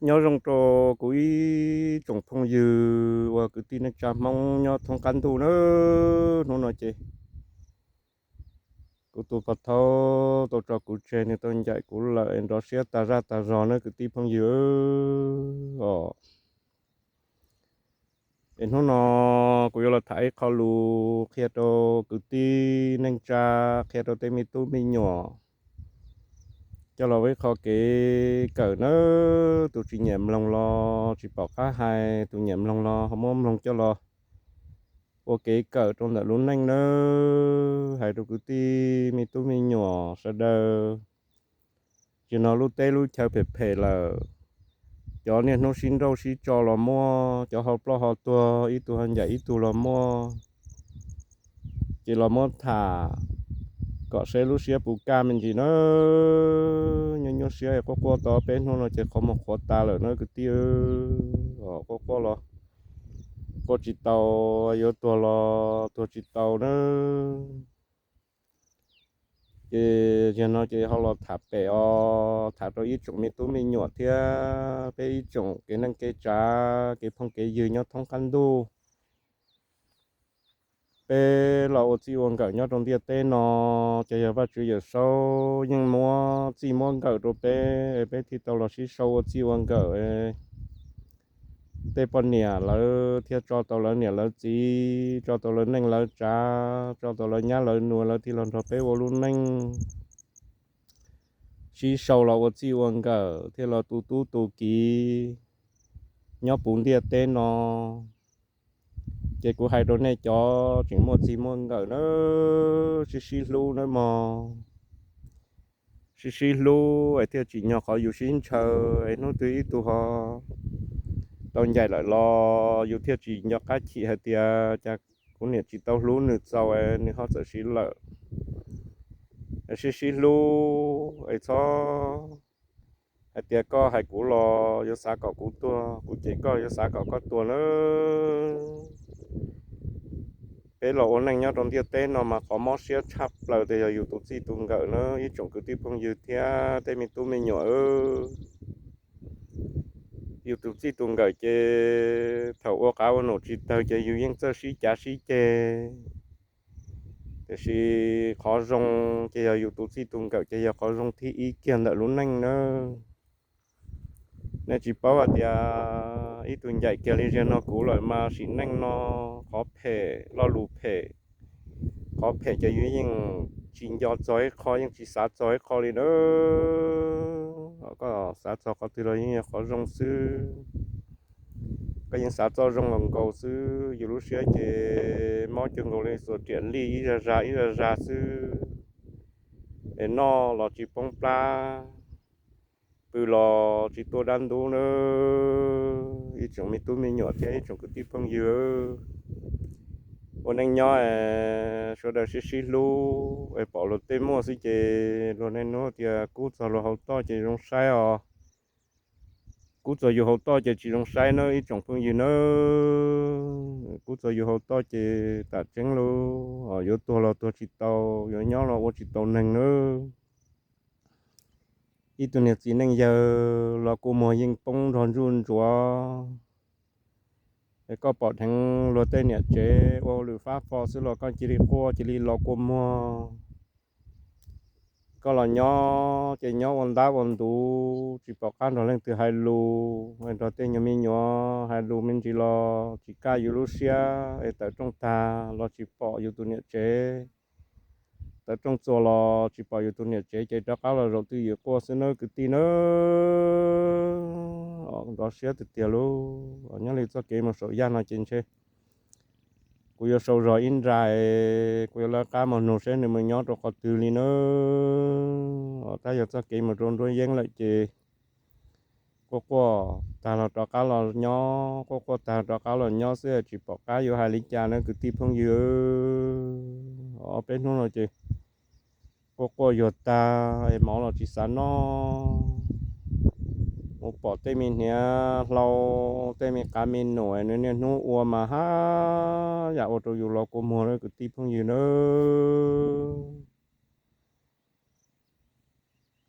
Nyob zoo rau kuv ib tsoom phooj ywg uas kwv tij neej tsa Hmoob nyob thoob qab ntuj nawb. Hnub no ces kuv tus pog thaub tau tso kuv tseg, nws tau ncaim kuv lawm es nrov siab tag zaj tag zog nawb kwv tij phooj ywg os. Es hnub no kuv yuav los tham ib qho lus qhia rau kwv tij neej tsa, qhia rau tej me tub me nyuam coj los ua ib qho kev kawm nawb. Tus tsis nyiam mloog los tsis pom qab hais, tus nyiam mloog los ho muab mloog coj los ua kev kawm rau ntawm lub neej nawb. Hais rau kwv tij me tub me nyuam sawv daws, tsis no lub teb lub chaw phem phem lawm, cov niaj hnub sib nrauj sib tso los muaj, cov ho ploj ho tuag ib tug ho ncaim ib tug los muaj. Ces los muab tham kom seb lub siab puas kaj me ntsis nawb. Nyuaj nyuaj siab quaj quaj tau peb hnub no ces qhov muag qhuav tas lawm nawb kwv tij. Quaj quaj los quaj tsis tau, yuav tuag los tuag tsis tau nawb. Ces yog no ces ho los tham pem os, tham rau ib tsoom me tub me nyuam thiab peb ib tsoom kev neej kev tsav kev phooj kev ywg nyob thoob qab ntuj. Peb los ua txij ua nkawm nyob rau ntiaj teb no, ces yog Vajtswv Yawmsaub yeej muab txij muab nkawm rau peb, peb thiaj tau los sib sau ua txij ua nkawm. Tej poj niam lawv thiaj tso tau lawv niam lawv txiv, tso tau lawv neej lawv tsav, tso tau lawv nyab lawv nus, lawv thiaj los nrog peb ua lub neej sib sau los ua txij ua nkawm thiaj los tu tub tu kiv nyob puv ntiaj teb no. Ces kuv hais rau nej cov tseem muaj txij muaj nkawm nawb, sib sib hlub nawb mog. Sib sib hlub es thiaj tsim nyog qhov yus sib ntshaw, es hnub twg ib tug ho tau ncaim lawm los yus thiaj tsis nco qab chim hais tias cas kuv niam tsis tau hlub nws txaus es nws ho txawm siv lawm. Es sib sib hlub es txhob hais tias koj hais kuv los yuav xav kom kuv tuag, kuv cem koj yuav xav kom koj tuag nawb. Peb los ua neej nyob rau ntiaj teb no mas qhov mob siab tshaj plaws tias yog yus tus txij tus nkawm nawb ib tsoom kwv tij phooj ywg thiab tej me tub me nyuam. Yus tus txij tus nkawm ces thaum ua qav ua num tsis tawg ces yus yeej txawj sib cav sib ceg, tiam sis qhov zoo ces yog yus tus txij tus nkawm ces yog qhov zoo thib ib kiag ntawm lub neej nawb. Nej tsis paub hais tias ib tug ncaim kiag li ziag no kuv lawm mas sim neej no qhov phem lo lus phem, qhov phem ces yus yeej tsis nco txog ib qho, yeej tsis xav txog ib qho li nawb. Koj xav txog qhov twg los yeej yog qhov zoo xwb. Koj yeej xav txoj zoo nkaus nkaus xwb, yus lub siab ces mob cuag nkaus li xuas riam lij ib zag zag ib zag zag xwb. Es noj los tsis poob plab, pw los tsis tuaj dab ntub nawb ib tsoom me tub me nyuam thiab ib tsoom kwv tij phooj ywg. Ua neej nyob es sawv daws sib sib hlub es pom luag tej muaj xwb ces luag niaj hnub tias kub txog luag hauv toj ces zoo saib os. Kub txog yus hauv toj ces tsis zoo saib nawb ib tsoom phooj ywg nawb. Kub txog yus hauv toj ces tam tseeb lauj, yuav tuag los tuag tsis tau, yuav nyob los ua tsis tau neeg nawb. Ib tug niag txiv neej yawg los kua muag yeej poob nrog ntsuj ntsuav. Es koj pom dheev luag tej niam tsev ua hauj lwm fab fo xwb los koj cia li quaj cia li los kua muag. Koj los nyob ces nyob ua ntab ua ntuv tsis pom qab nrog leej twg hais lus, nrog tej nyuag me nyuam hais lus me ntsis los tsis kaj yus lub siab, es tawm rooj tag los tsis pom yus tus niam tsev, tawm rooj txuas los tsis pom yus tus niam tsev ces rov qab los zaum twj ywm quaj xwb nawb kwv tij nawb. Nrov siab tiag tiag lauj. Nyob li txoj kev mus saum yaj no ces ntshe kuv yuav sau zog ib nra, kuv yuav lawv qab mus nug seb nws mus nyob rau qhov twg li nawb. Tab yog txoj kev mus rau nruab yeeb lawm ces quaj quaj tag los rov qab los nyob, quaj quaj tag rov qab los nyob xwb tsis pom qab yuav hais li cas nawb kwv tij phooj ywg. Peb hnub no ces quaj quaj yuag tag es mov los tsis xav noj. Mus pom tej me hniav hlau, tej me qav me num nws niaj hnub ua mas haj yam ua rau yus los kua muag nawb kwv tij phooj ywg nawb.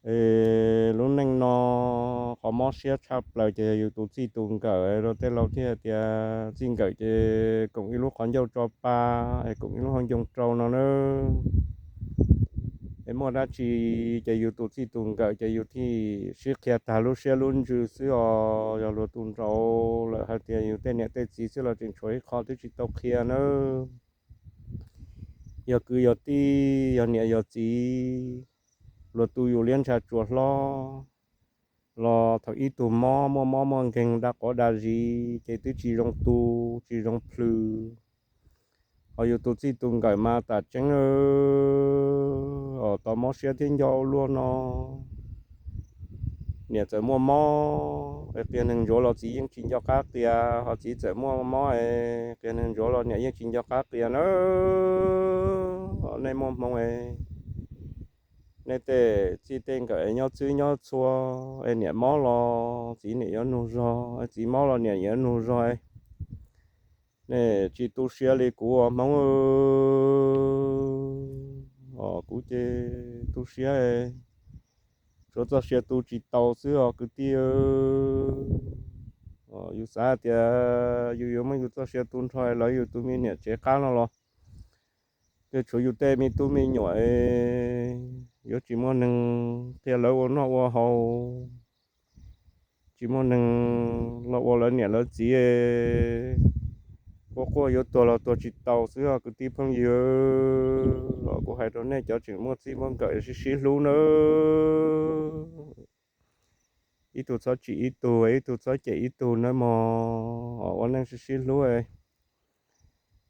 Es lub neej no qhov mob siab tshaj plaws ces yog yus tus txij tus nkawm. Rau tej laus thiaj tias txij nkawm ces koom ib lub qhov ncauj tso pa, es koom ib lub hauv ncoo rau no na. Es muaj dab tsi ces yus tus txij tus nkawm ces yus thiaj sib qhia tag lub siab lub ntsws xwb os. Yog luag tu nraud lawm hais tias yus tej niam tej txiv xwb los tseem tshuav ib qho twb tsis tau qhia nawb. Yog kwv yog tij, yog niam yog txiv, luag tu yus liab ntsha tsuas hlob los thaum ib tug mob, muaj mob muaj nkeeg, daj quav daj zis ces twb tsis zoo tu, tsis zoo plhws. Ho yus tus txij tus nkawm mas tam tseeb os, tau mob siab thiab nco ua luaj no. Niam txawm muaj mob es qias neeg ntsuav los txiv yeej tsis nco qab qias, ho txiv txawm muaj mob es qias neeg ntsuav los niam yeej tsis nco qab qias na. Nej muaj hmoo es nej tej txij tej nkawm es nyob txhwb nyob txhua, es niam mob los txiv niam yuav nug zog, txiv mob los niam yuav nug zog. Nej tsis tu siab li kuv ua Hmoob, os kuv ces tu siab, tshuav txoj sia tu tsis tau xwb os kwv tij. Yus xav tias yus yuav muab yus txoj sia tu nrho lawv yus tus me niam tsev qab no los, ces tshuav yus tej me tub me nyuam, yuav tsis muaj neeg qhia lawv ua noj ua haus, tsis muaj neeg los ua lawv niam lawv txiv, quaj quaj yuav tuag los tuag tsis tau xwb os kwv tij phooj ywg. Kuv hais rau nej cov tseem muaj txij muaj nkawm sib sib hlub nawb, ib tug txhob tsim ib tug, ib tug txhob cem ib tug nawb mog. Ua neej sib sib hlub,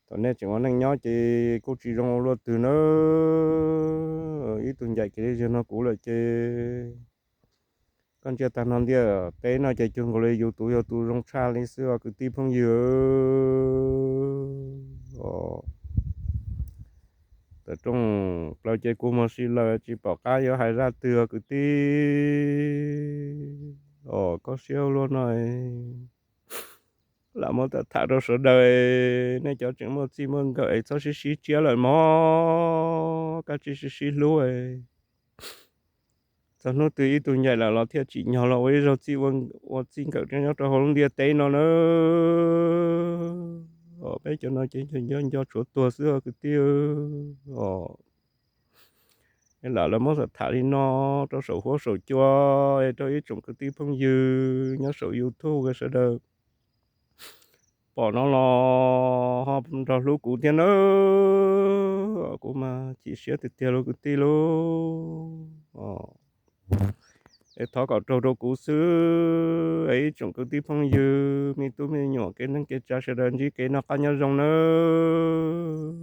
thaum nej tseem ua neej nyob ces kuj tsis zoo ua luaj twg nawb. Ib tug ncaim kev li zag no kuv lawm ces koj ntsia tag no ntiaj teb no ces cuag nkaus li yus tus yog tus zoo tshaj li xwb os kwv tij phooj ywg. Tawm rooj plaws ces kuv mus si lawm tsis pom qab yuav hais zaj twg os kwv tij. Os koj siab ua luaj no, lam muab tham rau sawv daws, nej cov tseem muaj txij muaj nkawm es txhob sib sib tsiab lawm mog, kav tsij sib sib hlub. Txog hnub twg ib tug ncaim lawm los thiaj tsim nyog los ua ib zaug txij, ua txij nkawm nyob rau hauv lub ntiaj teb no nawb. Peb cov no ces nco nco tshuav tuag xwb os kwv tij. Lam los muab tham li no rau saum huab saum cua, rau ib tsoom kwv tij phooj ywg nyob saum YouTube sawv daws pom no los ho nrog hlub kuv thiab nawb. Kuv mas chim siab tiag tiag lauj kwv tij lauj. Es thov kom raug rau kuv xwb es ib tsoom kwv tij phooj ywg me tub me nyuam kev neej kev tsav sawv daws ntsib kev noj qab nyob zoo nawb.